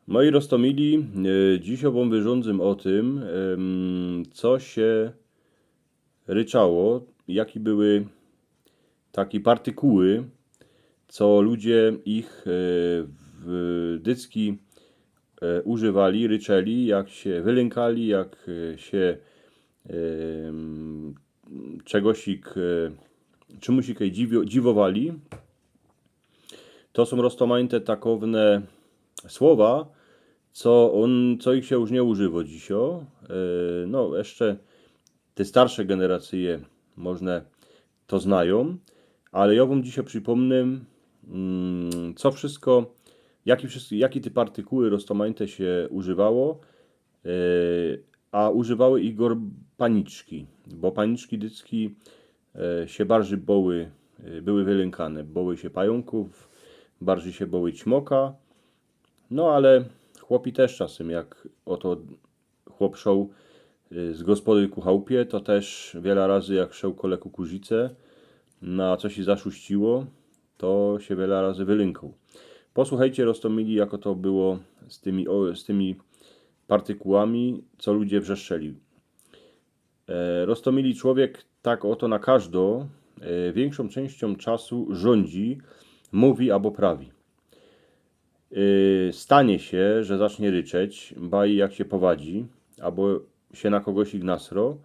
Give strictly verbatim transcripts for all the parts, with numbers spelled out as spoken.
Moi roztomili, e, dzisiŏ wōm wyrządzym ô tym, em, co sie ryczało, jake były take partikuły, co ludzie ich, e, w dycki, e, używali, ryczeli, jak sie wylynkali, jak, e, sie, em, czegosik, e, czymsik dziwio-, dziwowali. To sōm roztomajte takowne słowa, co ôn, co ich sie już niy używo dzisiŏ. E, no, jeszcze te starsze generacyje możne to znajōm, ale jŏ wōm dzisiŏ przipōmnã, mm, co wszystko, jake wszys-, jake te partikuły roztomajte sie używało, e, a używały ich gŏr paniczki, bo paniczki dycki, e, sie bardzij boły, e, były wylynkane, boły sie pajōnków, bardzij sie boły ćmoka. No ale chłopi tyż czasym, jak ô to chłop szoł, y, z gospody ku chałpie, to tyż wiela razy, jak szoł kole kukurzicōw, na coś sie zaszuściło, to sie wiela razy wylynkōł. Posłuchejcie, roztomili, jako to było z tymi, ô, z tymi partikułami, co ludzie wrzeszczeli. E, roztomili, człowiek tak ôto na kożdo, e, wiynkszōm czynściōm czasu rządzi, mōwi abo prawi. E, stanie sie, że zacznie ryczeć, baj jak sie powadzi, abo sie na kogosik nasro,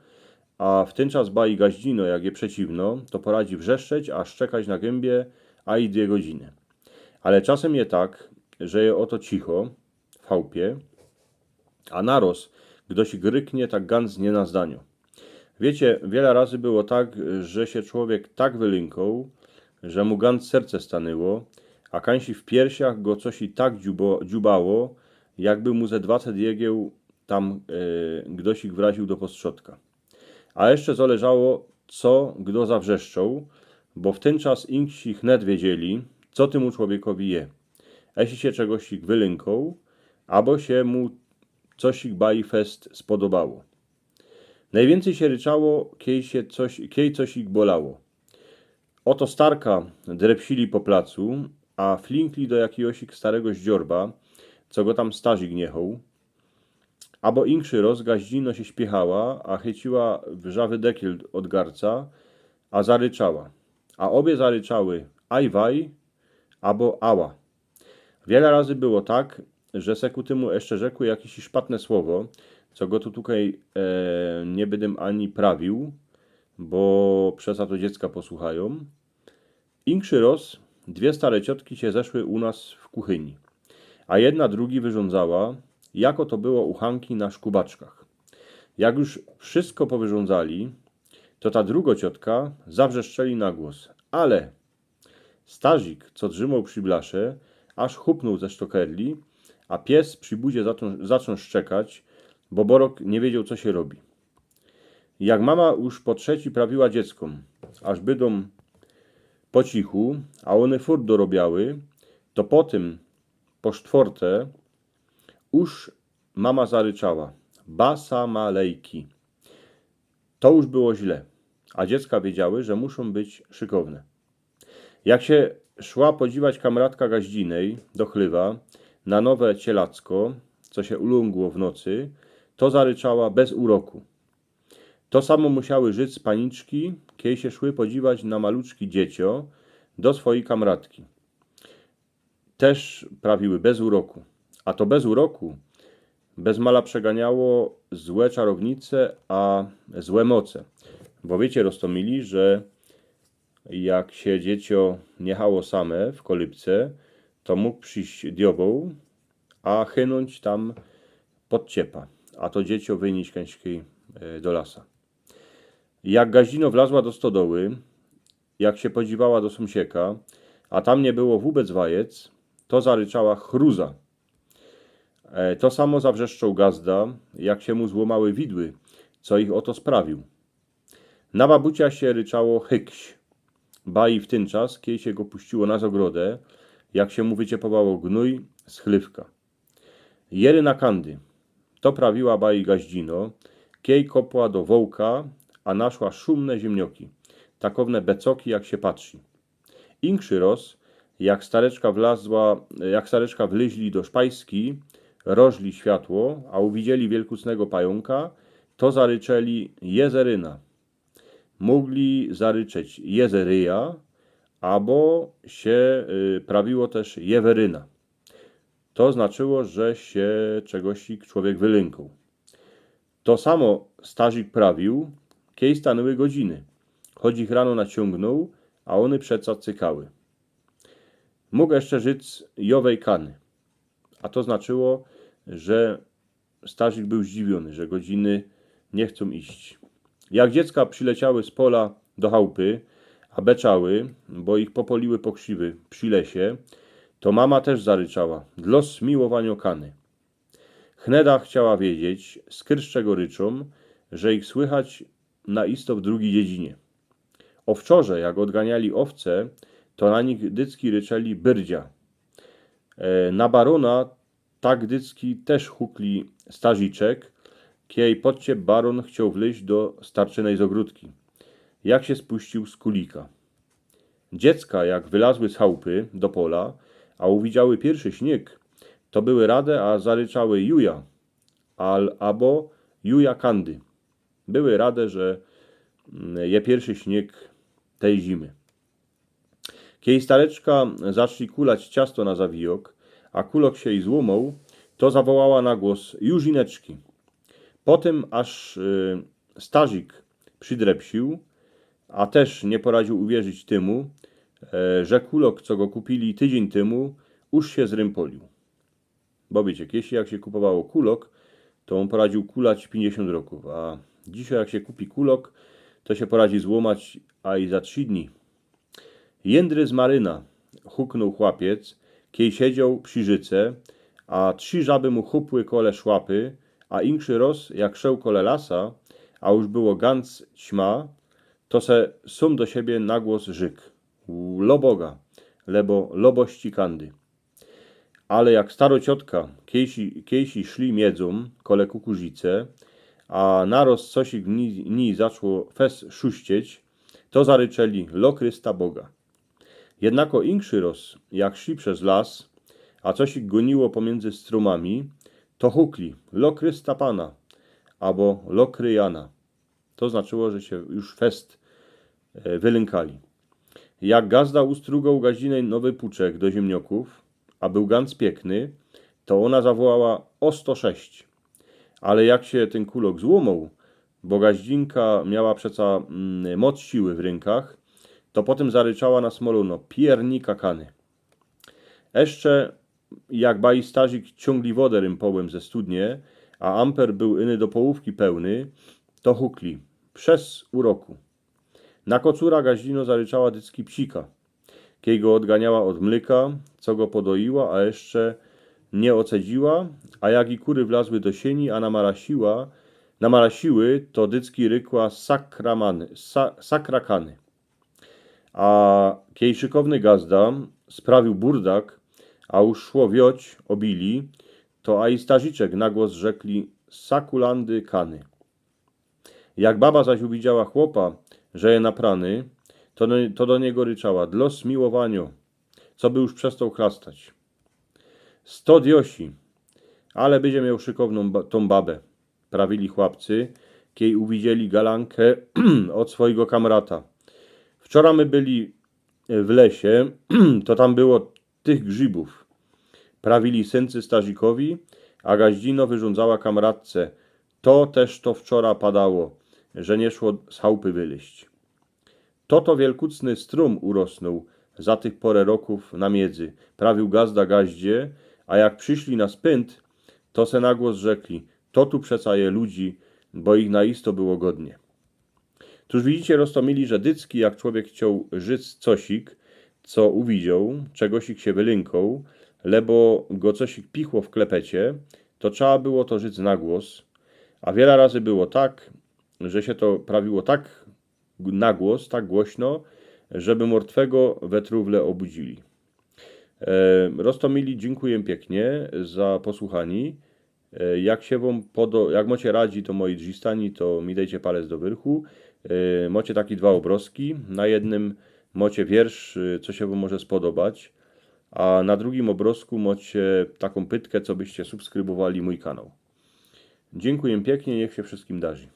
a w tyn czas baj gaździno, jak je przeciwno, to poradzi wrzeszczeć, a szczekać na gębie, a i dwie godziny. Ale czasym je tak, że je ô to cicho w chałpie, a naroz gdosik ryknie tak gans niy na zdaniŏ. Wiecie, wiela razy było tak, że sie człowiek tak wylynkōł, że mu gans serce stanyło, a kańsi w piersiach go coś i tak dziubo-, dziubało, jakby mu ze dwaset jegieł tam, e, gdosik wraził do postrzodka. A jeszcze zależało, co gdo zawrzeszczoł, bo w tyn czas inksi chnet wiedzieli, co tymu człowiekowi je. Eśli sie czegosik wylynkōł, abo sie mu cosik baj fest spodobało. Nojwiyncyj sie ryczało, kiej sie coś, kiej cosik bolało. Ô to starka drepsili po placu, a flinkli do jakigoś starego zdziorba, co go tam starzik niechōł. Abo inkszy roz gaździno sie śpiechała, a chyciła wrzawy dekiel ôd garca, a zaryczała. A ôbie zaryczały: „Aj, waj”, abo „Ała”. Wiela razy było tak, że se ku tymu jeszcze rzekły jakeś szpatne słowo, co go tu tukej, e, niy bydym ani prawił, bo przeca to dziecka posłuchajōm. Inkszy roz dwie stare ciotki sie zeszły u nas w kuchyni, a jedna drugij wyrządzała, jako to było u Hanki na szkubaczkach. Jak już wszystko powyrządzali, to ta drugo ciotka zawrzeszczeli na głos: „Ale!” Starzik, co drzymoł przi blasze, aż chupnōł ze sztokerli, a pies przi budzie zaczōn-, zaczōn szczekać, bo borok niy wiedzioł, co sie robi. Jak mama już po trzeci prawiła dzieckōm, aż bydōm po cichu, a ône furt dorobiały, to po tym, po sztworte, już mama zaryczała: „Basa ma lejki”. To już było źle, a dziecka wiedziały, że muszōm być szykowne. Jak sie szła podziwać kamratka gaździnej do chlywa na nowe cielacko, co sie ulōngło w nocy, to zaryczała bez uroku. To samo musiały żyć paniczki, kiej sie szły podziwać na maluczki dziecio do swojij kamratki. Tyż prawiły bez uroku. A to bez uroku bez mala przeganiało złe czarownice, a złe moce. Bo wiycie, roztomili, że jak sie dzieciŏ niechało same w kolybce, to mōg prziś diobeł, a chynōńć tam pod ciepa, a to dzieciŏ wynieś kańśki, e, do lasa. Jak gaździno wlazła do stodoły, jak sie podziwała do sōmsieka, a tam niy było wōbec wajec, to zaryczała: „Chruza!” E, to samo zawrzeszczoł gazda, jak sie mu złomały widły, co ich ô to sprawiōł. Na babucia sie ryczało: „Hykś!” Baj w tyn czas, kiej sie go puściło na zogrode, jak sie mu wyciepowało gnōj z chlywka. Jery na kandy. To prawiła baj gaździno, kiej kopła do wołka, a naszła szumne ziymnioki, takowne becoki, jak sie patrzi. Inkszy roz, jak stareczka wlazła, jak stareczka wlyźli do szpajski, rożli światło, a uwidzieli wielkucnego pajōnka, to zaryczeli: „Jezeryna”. Mogli zaryczeć: „Jezeryja”, abo sie, y, prawiło tyż: „Jeweryna”. To znaczyło, że sie czegoś człowiek wylynkōł. To samo starzik prawiōł, kej stanōły godziny, choć ich rano naciōngnōł, a ône przeca cykały. Mōg jeszcze rzec: „Jowej kany”, a to znaczyło, że starzik bōł zdziwiōny, że godziny niy chcōm iś. Jak dziecka przileciały z pola do chałpy, a beczały, bo ich popoliły pokrziwy przi lesie, to mama tyż zaryczała: „Dlŏ smiłowanio kany”. Chneda chciała wiedzieć, z czego ryczōm, że ich słychać na isto w drugij dziedzinie. Ôwczŏrze, jak ôdganiali ôwce, to na nich dycki ryczeli: „Byrdzia”. E, na barōna tak dycki tyż hukli starziczek, kej podciep barōn chcioł wlyźć do starczynej z ôgrōdki, jak sie spuściōł z kulika. Dziecka, jak wylazły z chałpy do pola, a uwidziały piyrszy śniyg, to były rade, a zaryczały: „Juja”, al-, abo „Juja kandy”. Były rade, że, mm, je piyrszy śniyg tyj zimy. Kej stareczka zaczli kulać ciasto na zawijok, a kulok sie ij złōmoł, to zawołała na głos: „Juzineczki”. Po tym, aż, y, starzik przidrepsiōł, a tyż niy poradziōł uwierzić tymu, e, że kulok, co go kupiyli tydziyń tymu, już sie zrympolił. Bo wiycie, kejsi jak sie kupowało kulok, to ôn poradziōł kulać piyńćdziesiōnt rokōw, a dzisiej jak sie kupi kulok, to sie poradzi złōmać, a ij za trzi dni. „Jyndry z maryna”, huknōł chłopiec, kej siedzioł przi rzyce, a trzi żaby mu chupły kole szłapy, a inkszy roz, jak szoł kole lasa, a już było ganc ćma, to se sōm do siebie na głos rzyk: „Lo Boga”, lebo „Lo bości kandy”. Ale jak staro ciotka, kejsi, kejsi szli miedzōm kole kukurzice, a naroz cosik w ni-, nij zaczło fest szuścieć, to zaryczeli: „Lo Krysta Boga”. Jednako inkszy roz, jak szli bez las, a cosik gōniło pomiyndzy strōmami, to hukli: „Lo Krysta Pana”, abo „Lo Kryjana”. To znaczyło, że sie już fest, e, wylynkali. Jak gazda ustrugała u gaździnej nowy puczek do ziymniokōw, a bōł ganc piykny, to ôna zawołała: „O sto sześć”. Ale jak sie tyn kulok złōmoł, bo gaździnka miała przeca, mm, moc siły w rynkach, to potym zaryczała na smolōno: „Piernika kany”. Jeszcze jak bajistarzik ciōngli wodã rympołym ze studnie, a amper bōł iny do połōwki pełny, to hukli: „Bez uroku”. Na kocura gaździno zaryczała dycki psika, kej go ôdganiała ôd mlyka, co go podoiła, a jeszcze niy ôcedziła, a jak i kury wlazły do siyni, a namarasiła, namarasiły, to dycki rykła: „Sakramany, sa-, sakrakany”. A kej szykowny gazda sprawiōł burdak, a już szło wioć ô bili, to a i starziczek na głos rzekli: „Sakulandy kany”. Jak baba zaś uwidziała chłopa, że je naprany, to do, to do niego ryczała: „Dlo smiłowanio”, co by już przestoł chlastać. „Sto diosi, ale bydzie mioł szykowną ba-, tōm babę”, prawili chłopcy, kej uwidzieli galankã ôd swojigo kamrata. „Wczora my byli w lesie, to tam było tych grzibōw”, prawili syncy starzikowi, a gaździno wyrządzała kamratce: „To tyż to wczora padało, że niy szło z chałpy wylyźć”. „To to wielkucny strōm urosnōł za tych porę rokōw na miedzy”, prawiōł gazda gaździe, a jak prziszli na spynt, to se na głos rzekli: „To tu przeca je ludzi, bo ich na isto było godnie”. Tōż widzicie, roztōmili, że dycki, jak człowiek chcioł rzyc cosik, co uwidzioł, czegosik sie wylynkōł, lebo go cosik pichło w klepecie, to trzeba było to rzyc na głos, a wiela razy było tak, że sie to prawiło tak na głos, tak głośno, żeby mortwego we trōwle ôbudzili. E, roztōmili, dziynkuję piyknie za posłuchanie. E, jak sie wōm podo-, jak mocie radzi to moje drzistanie, to mi dejcie palec do wyrchu. E, mocie taki dwa ôbrozki. Na jednym mocie wiersz, e, co sie wōm może spodobać. A na drugim ôbrozku mocie takõ pytkę, co byście subskrybowali mōj kanał. Dziynkuję piyknie, niych sie wszyjskim darzi.